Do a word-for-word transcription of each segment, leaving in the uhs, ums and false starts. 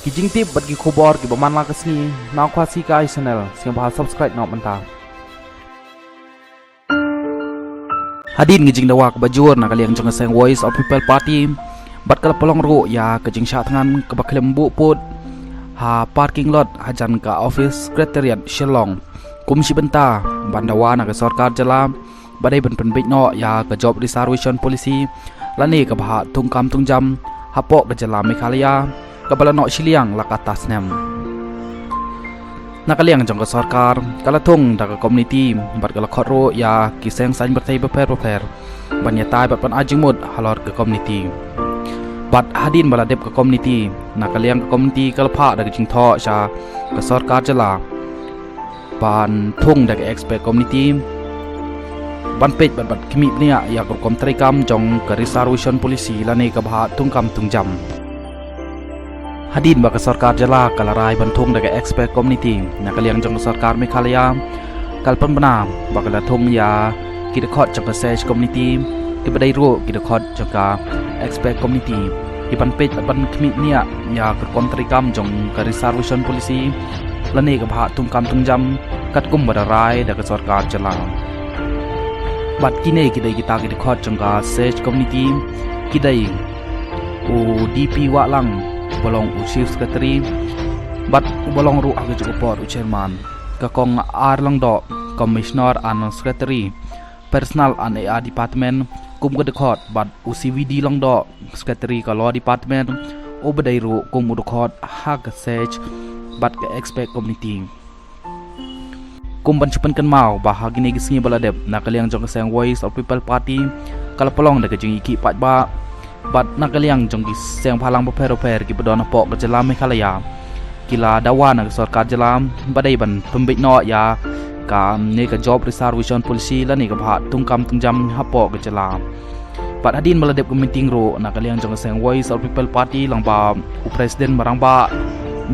Ki jingtip bad ki khubor kiba man la ka sngi na Khasi Kai Channel, sngewbha subscribe noh mynta. Hadien ka jingdawa kaba jur na ka liang jong ka seng Voice of People Party, bad ka la pynlong ruh ïa ka jingshah thngan kaba khlem buh pud ha parking lot hajan ka office secretariat Shillong. Kum shi bynta ban dawa na ka sorkar jylla ba dei ban pynbeit noh ïa ka job reservation policy lane kaba hap thungkam thungjam hapoh ka jylla Meghalaya, kaba la noh shiliang la katta snem. Na ka liang jong ka sorkar, ka la thung da ka committee bad ka la khot ruh ïa ki seng saiñ pyrthei bapher bapher ban ïatai bad ban ai jingmut halor ka committee. Bad hadien ba la dep ka committee, na ka liang ka committee ka la phah da ka jingthoh sha ka sorkar jylla ban thung da ka expert committee ban peit bad ban khmih bniah ïa ka rukom treikam jong ka reservation policy lane kaba hap thungkam thungjam. Hadien ba ka sorkar jylla ka la rai ban thung da ka expert committee, na ka liang jong ka sorkar Meghalaya ka la pynbna ba ka la thung ïa ki dkhot jong ka search committee, kiba dei ruh ki dkhot jong ka expert committee, ki ban peit bad ban khmih bniah ïa ka rukom treikam jong ka reservation policy lane kaba hap thungkam thungjam katkum ba da rai da ka sorkar jylla. Bad kine ki dei kita ki dkhot jong ka search committee, ki dei u D P Wahlang uba long u chief secretary bad uba long ruh ha kajuh ka por u chairman, ka kong R Lyngdoh, commissioner and secretary, personnel and A R department kum ka dkhot, bad u C V D Lyngdoh, secretary ka law department, uba dei ruh kum u dkhot ha ka search bad ka expert committee. Kum ban shu pynkynmaw ba ha kine ki sngi ba la dep, na ka liang jong ka seng Voice of People Party ka la pynlong da ka jingïakhih paidbah bad na ka liang jong ki seng bhalang bapher bapher kiba don hapoh ka jylla Meghalaya, ki la dawa na ka sorkar jylla ba dei ban pynbeit noh ïa kane ka job reservation policy lane kaba hap thungkam thungjam hapoh ka jylla. Bad hadien ba la dep ka meeting ruh, na ka liang jong ka seng Voice of People Party lyngba u president ba rangbah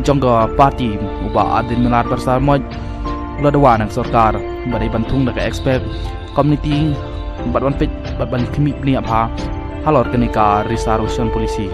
jong ka party, u Bah Ardent Miller Basaiawmoit, u la dawa na ka sorkar ba dei ban thung da ka expert committee bad ban peit bad ban khmih bniah bha halor kane ka reservation policy.